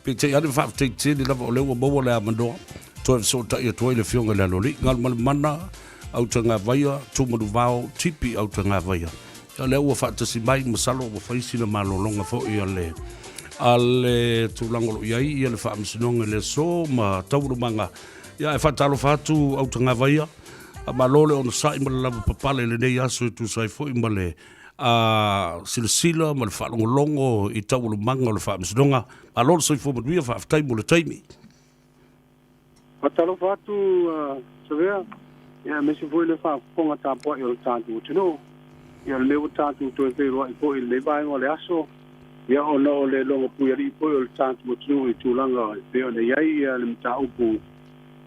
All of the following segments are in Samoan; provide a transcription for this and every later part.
Peitai ane faafetai tele lava o lea ua maua le avanoa toe fesootai atu ai le Afioga i le Aloalii, Galumalemana Autagavaia, Tumanuvao, Tipi Autagavaia. Ia lea ua faatasi mai, masalo ua fai sina malologa foi a le a le tulaga o lo o i ai ia le faamasinoga i le aso ma taualumaga. Ia ae faatalofa atu Autagavaia, faamalo le onosai ma le lavapapale i lenei aso e tusa ai foi ma le a silasila ma le faalogologo i taualumaga o le faamasinoga. Malo le soifua manuia, faafetai mo le taimi. Faatalofa atu Savea, ia aemaise foi le faafofoga tapuai o le tatou atunuu. Ia o lenei ua tatou toe feiloai foi i lenei vaega o le aso, ia ona o le logopuialii foi o le tatou atunuu i tulaga e pei ona i ai ia le mataupu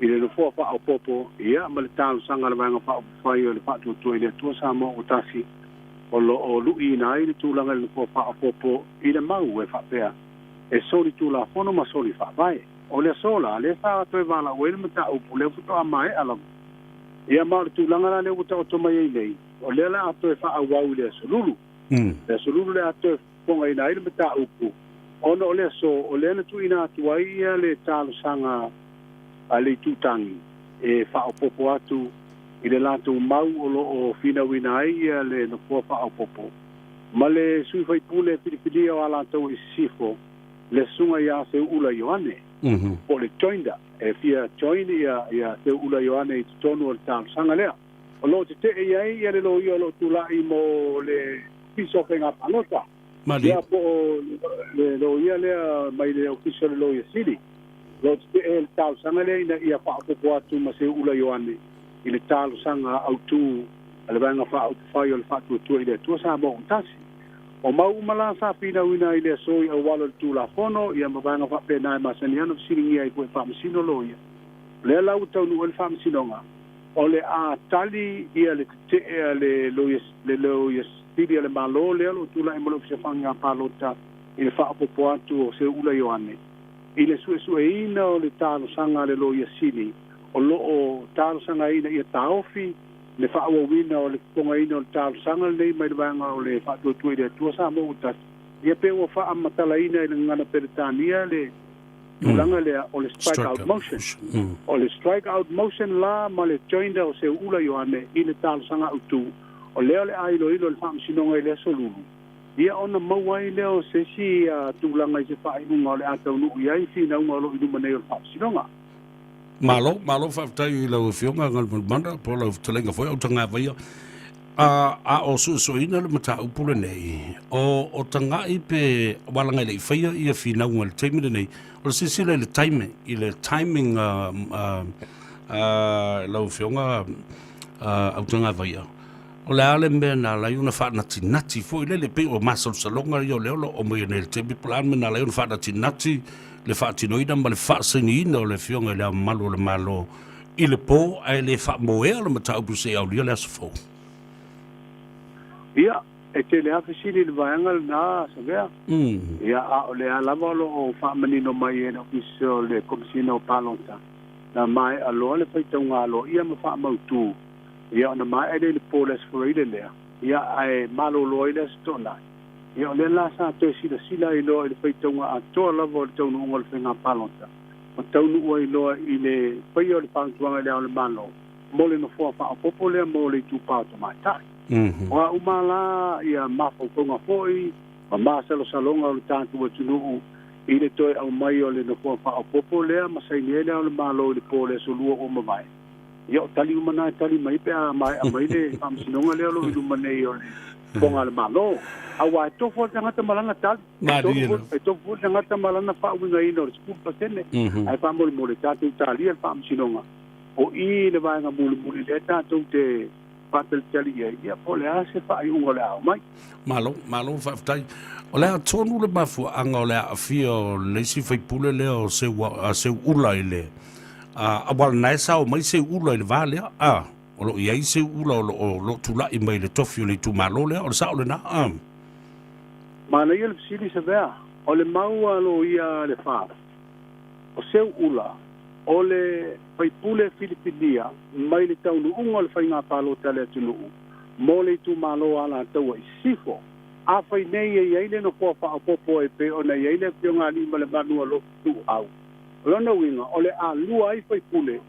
i le Nofoa Faaopoopo, ia ma le talosaga a le Vaega Faaupufai o le Faatuatua i le Atua Samoa ua Tasi, o lo o luiina ai le tulaga i le Nofoa Faaopoopo i le mau e faapea, e soli Tulafono ma soli Faavae. O le aso la, lea sa toe valaau ai le mataupu, lea faatoa maea lava. Ia ma o le tulaga la lea ua taoto mai ai nei, o lea la a toe faaauau i le aso Lulu. Le aso Lulu le a toe fofogaina ai le mataupu, ona o le aso, o lea na tuuina atu ai ia le talosaga a le Itutagi e faaopoopo atu i le latou mau o lo o finauina ai ia le nofoa faaopoopo ma le sui faipule filifilia o Alataua i Sisifo, le Susuga ia Seuula Ioane, po o le joinder, e fia join ia Seuula Ioane i totonu o le talosaga lea. O lo o tetee i ai ia le loia o lo o tulai mo le Ofisa o Faiga Palota. Ia po o le loia lea mai le Ofisa o le Loia Sili. O lo o tetee le talosaga lea ina ia faaopoopo atu ma Seuula Ioane i le talosaga autu a le Vaega Faaupufai o le Faatuatua i le Atua Samoa ua Tasi. O mau uma la sa finauina ai le aso i auala o le Tulafono, ia ma vaega faapena e masani lava ona fesiligia ai foi e Faamasino loia. O lea la ua taunuu ai le Faamasinoga, o le a tali ia le tetee a le Loia, le Loia Sili a le Malo lea o lo o tulai mo le Ofisa Faiga Palota i le faaopoopo atu o Seuula Ioane i le suesueina o le talosaga a le Loia Sili o lo o talosagaina ia taofi le faaauauina o le fofogaina o le talosaga lenei mai le vaega o le Faatuatua i le Atua Samoa ua Tasi, ia pe ua faamatalaina i le gagana Peretania le tulaga lea o le strike out motion. O le strike out motion la ma le joinder o Seuula Ioane i le talosaga autu, o lea o le a iloilo e le Faamasinoga i le aso Lulu, ia ona maua ai lea o se isi tulaga i se faaiuga o le a taunuu i ai finauga o lo o i luma nei o le Faamasinoga. Malo, malo faafetai i lau Afioga Galumalemana po o lau fetalaiga foi Autagavaia. A, a o suesueina le mataupu lenei, o, o tagai pe walaga e le i faia ia finauga i le taimi lenei, o le silasila i le taimi, i le timing a lau Afioga Autagavaia, o le a le mea na ala ai ona faanatinati foi lele, pei o masalosaloga ia o lea o lo o aumaia nei i le taimi, po o le a le mea na ala ai ona faanatinati le faatinoina ma le faasainiina o le Afioga i Le Ao Mamalu o le Malo i le po ae le faamoea le mataupu seia aulia le aso fou. Ia, e tele lava fesili i le vaega lena, Savea. Ia, a o lea lava o lo o faamanino mai e le Ofisa o le Komesina o Palota, na maea loa le faitauga aloaia ma faamautu, ia ona maea lea i le po o le Aso Faraile lea, ia ae malolo ai le Aso Toonai. Ia o lea la sa toe silasila ai loa i le faitauga atoa lava o le taunuuga o le faiga palota, ma taunuu ai loa i le faia o le fautuaga i Le Ao o le Malo mo le nofoa faaopoopo lea mo le itupa o tamaitai. O a uma la ia mafaufauga foi ma masalosaloga o le tatou atunuu i le toe aumai o le nofoa faaopoopo lea ma saini ai Le Ao o le Malo i le po o le Aso Lua ua mavae, ia o tali uma na e tali mai pe a maea mai le faamasinoga lea o lo o i luma nei o le Fofoga a le Malo. Aua e tofu lava le tagata ma lana tali. E tofu foi le tagata ma lana faauigaina o le 10%. Ae faamolemole, tatou talia le faamasinoga. O i le vaega mulimuli lea tatou te faatalitali i ai, ia po o le a se faaiuga o le a aumai. Malo, malo faafetai. O le a tonu le mafuaaga o le aafia o le isi faipule lea o Seuula i le aua o lena e sao mai Seuula i le va lea, a? O lo o i ai Seuula o lo o tulai mai i le tofi o le itumalo lea, o le sao lena, a? Manaia le fesili Savea. O le mau a loia a le FAS, o Seuula o le faipule filifilia mai le taunuuga o le faiga palota a le atunuu mo le itumalo Alataua i Sisifo. Afai nei e i ai le nofoa faaopoopo e pei ona i ai le Afioga Aliimalemanu a Lotu Tuuau, o lona uiga o le a lua ai faipule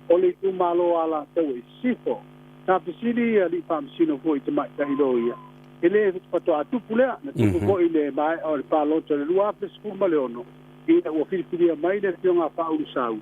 o le itumalo o Alataua i Sisifo. Sa fesili ia alii faamasino foi i tamaitai loia, e le faatoa tupu lea, na tupu foi i le maea o le palota o le 2016 ina ua filifilia mai le Afioga a Faaulusau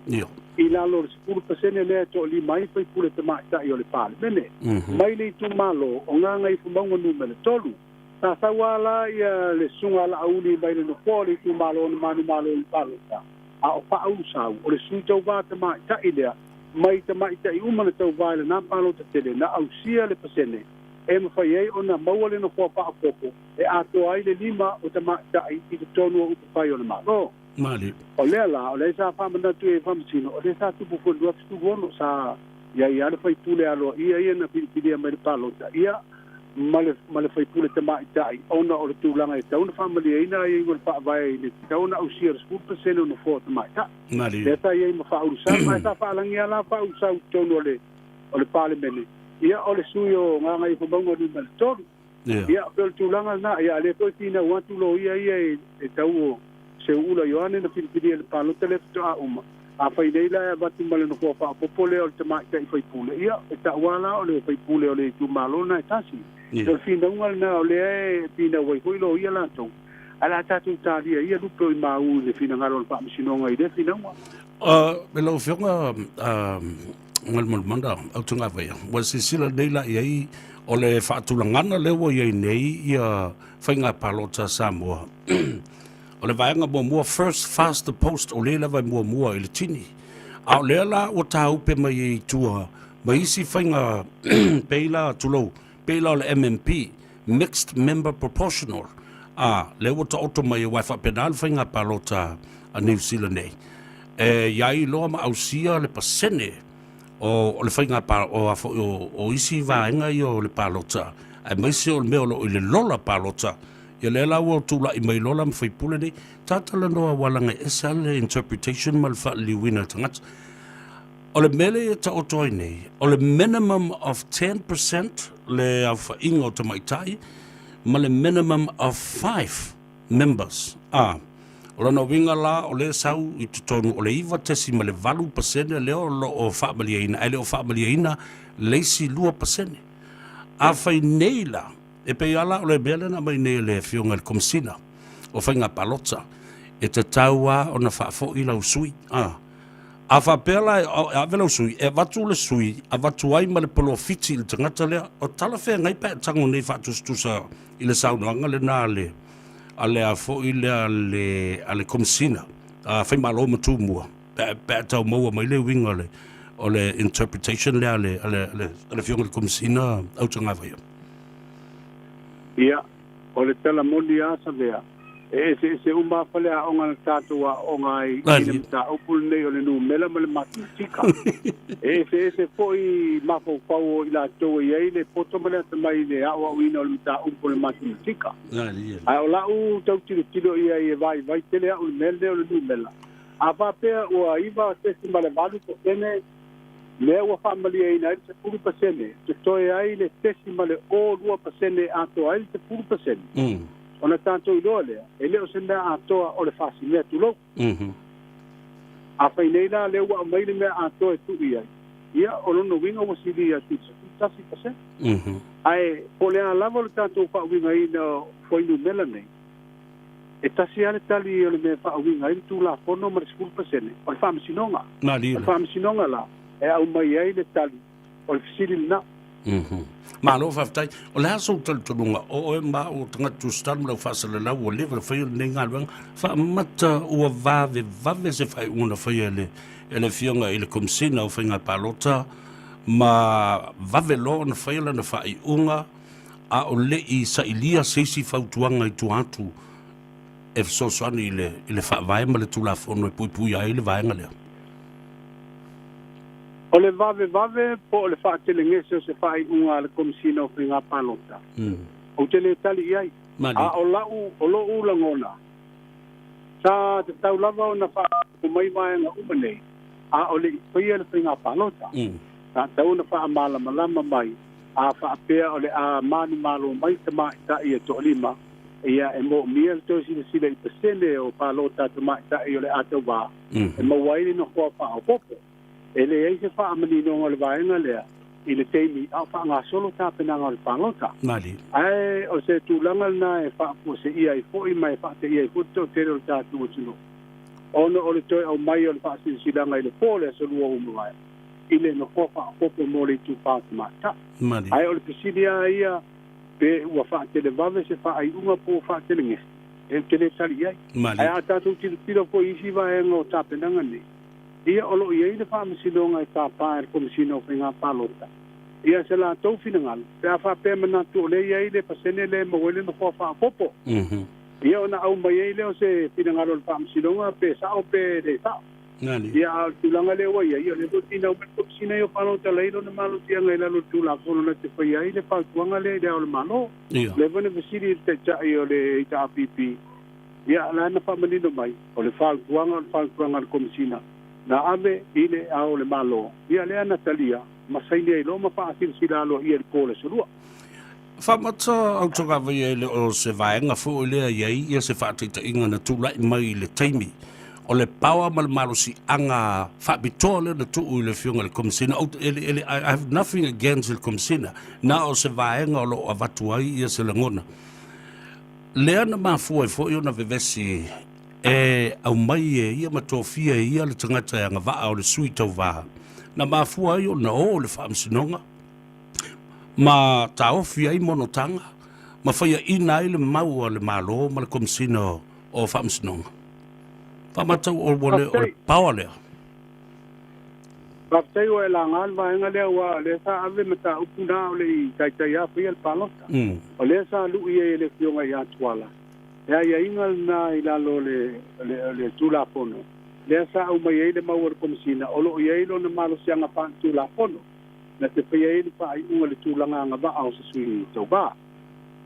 i lalo o le 10% lea e toalima ai faipule tamaitai o le Palemene mai le itumalo o Gagaifomauga Numera 3. Sa sau lava la ia le Susuga a Laauli mai le nofoa o le itumalo na manumalo i le palota, a o Faaulusau o le sui tauva tamaitai lea mai tamaitai uma na tauva i lena palota tele na ausia le pasene e mafai ai ona maua le nofoa faaopoopo e atoa ai le lima o tamaitai i totonu o upufai o le Malo. Malie. O lea la, o lea sa faamanatu i ai Faamasino, o lea sa tupu foi i le 2016, sa i ai lava le faipule aloaia ia na filifilia mai le palota, ia, ma le, ma le faipule tamaitai, ona o le tulaga e tatau ona faamalieina aiaiga o le Faavae i le tatau ona ausia le 10% o nofoa o tamaitai. Malie. Lea sa i ai ma Faaulusau, ae sa faalagi lava la Faaulusau i totonu o le, o le Palemene, ia, o le sui o Gagaifomauga Numera 3. Ia, pei o le tulaga lena, ia, a lea foi finau atu loia ia i tau o Seuula Ioane na filifilia i le palota lea faatoa uma. Afai nei la e avatu ma le nofoa faaopoopo lea o le tamaitai faipule, ia, e tau lava la o le faipule o le itumalo lena e tasi. O le finauga lena o lea e finau ai foi loia latou, ae o le a tatou talia ia lupe o i maū i le finagalo o le Faamasinoga i lea finauga. E lau Afioga Galumalemana Autagavaia, ua silasila nei la i ai o le faatulagana lea ua i ai nei ia faiga palota a Samoa. O le vaega muamua, first fast the post, o lea lava e muamua i le tini. A o lea la ua tāupe mai ai i tua ma isi faiga pei la, tulou, pei la o le MMP, Mixed Member Proportional, a lea ua taoto mai aua e faapena le faiga palota a Niu Sila nei. E i ai loa ma ausia le pasene o le faiga pa, o, a foi, o isi vaega ia o le palota, aemaise o le mea o lo o i le lola palota. Ia lea la ua tulai mai lola ma faipule nei, tatalanoa aua leaga e ese lava le interpretation ma le faaliliuina e tagata. O le mea lea e taoto ai nei, o le minimum of 10% le aofaiga o tamaitai ma le minimum of 5 members. A, o lona uiga la o lea e sau i totonu o le 9.8% lea o lo o faamalieina, ae le o faamalieina le isi 2%. Afai nei la, e pei lava la o le mea lea na aumai nei e le Afioga i le Komesina o Faiga Palota, e tatau lava ona faafoi lau sui. A, A faapea la e ave lau sui, e avatu le sui, avatu ai ma le polofiti i le tagata lea, o talafeagai pe a tago nei faatusatusa i le saunoaga lena a le, a le a foi lea a le, a le Komesina a Faimalo ma Tumua, pe a, pe a tau maua mai le uiga o le, o le interpretation lea a le, a le, a le, a le Afioga i le Komesina Autagavaia. Ia, o le tala moni lava Savea, E eseese uma lava faleaoga na tatou aooga ai i le mataupu lenei o le numera ma le matematika. E eseese foi mafaufau o i latou e i ai le poto ma le atamai i le aoaoina o le mataupu o le matematika. Ae o lau tau tilotilo i ai e vaivai tele au i le mea lenei o le numera, a faapea ua 9.8% lea ua faamalieina ai le 10%, totoe ai le 0.02% e atoa ai le 10%, Ona tatou iloa lea, e le o se mea atoa o le fasimea, tulou. Afai nei la lea ua aumai le mea atoa e tuu i ai, ia, o lona uiga ua sili atu i le 11%. Ae po o le a lava le tatou faauigaina o fuainumera nei, e tasi lava le tali o le mea e faauiga ai le Tulafono ma le 10%, o le Faamasinoga. O le Faamasinoga la e aumai ai le tali O le fesili lena. Malo faafetai. O le a sou talitonuga, o oe ma au o tagata tusitala ma lau faasalalau ua leva ona faia lenei galuega, faamata ua vavevave se faaiuga na faia e le, e le Afioga i le Komesina o Faiga Palota ma vave loa ona faia lana faaiuga a o le i sailia se isi fautuaga i tua atu e fesoasoani i le, i le Faavae ma le Tulafono e puipuia ai le vaega lea? O le vavevave po o le faatelegese o se faaiuga a le Komesina o Faiga Palota, ou te le tali i ai. A o lau, o lo'u lagona, sa tatau lava ona faaopoopo mai vaega uma nei, a o le i faia le faiga palota. Sa tatau ona faamalamalama mai A faapea o le a manumalo mai tamaitai e toalima, ia e moomia le toe silasila i pasene o palota a tamaitai o le a tauvā e maua ai le nofoa faaopoopo. E leai se faamaninoga o le vaega lea i le taimi a o faagasolo tapenaga o le palota. Ae o se tulaga lena e faafuaseia ai foi ma e faateia ai foi le toatele o le tatou atunuu ona o le toe aumai o le faasilasilaga i le po o le Aso Lua ua mavae i le nofoa faaopoopo mo le itupa tamaitai. Ae o le fesili lava ia pe ua faatelevave se faaiuga po ua faatelegese, ou te le tali i ai. Ae a tatou tilotilo foi i isi vaega o tapenaga nei, ia o lo o i ai le faamasinoga e tapa e le Komesina o Faiga Palota ia se latou finagalo pe a faapea e manatu o lea e i ai le pasene lea e maua ai le nofoa faaopoopo. Ia ona aumai ai lea o se finagalo o le faamasinoga pe sao pe le sao. Ia a o le tulaga lea ua i ai, ia o lea foi e finau mai le Komesina ia o Palota e leai lona malosiaga i lalo o le Tulafono na te faia ai le fautuaga lea i Le Ao o le Malo. O lea foi na fesili i le Taitai o le HRPP, Ia, la na faamanino mai, o le fautuaga o le fautuaga a le Komesina na ave i Le Ao o le Malo, ia lea na talia ma saini ai loa ma faasilasila aloaia i le po o le Aso Lua. Faamata autogavaia e le o se vaega foi lea i ai ia se faataitaiga na tulai mai i le taimi o le power ma le malosiaga faapitoa lea na tuu i le Afioga i le Komesina. I have nothing against le Komesina, na o se vaega o lo o avatu ai ia se lagona. Lea na mafua ai foi ona vevesi e aumai e ia ma tofia e ia le tagata e agavaa o le sui tauva, na mafua ai ona o le faamasinoga ma taofi ai monotaga ma faiaina ai le mau a le Malo ma le Komesina o Faamasinoga. Faamatau o le power lea. Faafetai ua e laga le vaega lea aua o lea sa ave mataupu na o le i taitai a faia le palota. O lea sa lui ai e le Afioga ia Tuala le aiaiga lena i lalo o le, o le Tulafono lea sa aumai ai le mau a le Komesina o lo o i ai lona malosiaga faaletulafono na te faia ai le faaiuga i le tulaga agavaa o se sui tauva.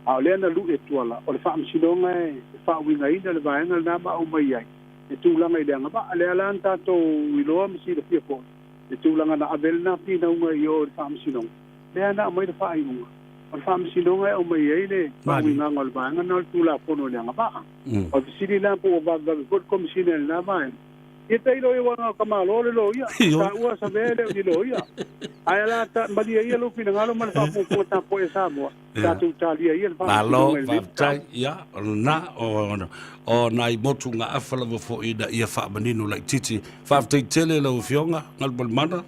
A o lea na lui e Tuala o le Faamasinoga e faauigaina le vaega lena ma aumai ai le tulaga i le agavaa. Lea la na tatou iloa ma silafia foi le tulaga na ave ai lena finauga i o i le Faamasinoga, lea na aumai le faaiuga o le Faamasinoga e aumai ai le faauigaga o le vaega lena o le Tulafono i le agavaa. O le fesili la po ua vavevave foi le Komesina i lena vaega. Ia tailo ia aua na o tamaloa le loia, taua Savea e le o ni loia. Ae la ta malie ia lou finagalo ma le faafogafoga tapuai a Samoa. Tatou talia ia le Malo, faafetai. Ia, o lena, o nai motugaafa lava foi ina ia faamanino laitiiti. Faafetai tele lau Afioga Galumalemana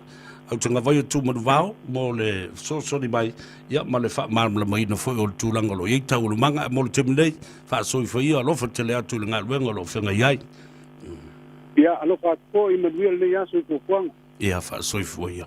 Autagavaia Tumanuvao mo le fesoasoani mai, ia, ma le faamalamalamaina foi o le tulaga o lo o i ai taualumaga. Ae mo le taimi nei, faasoifua ia, alofa tele atu i le galuega o lo o feagai ai. Ia, alofa atu foi, manuia lenei aso i fuafuaga. Ia, faasoifua ia.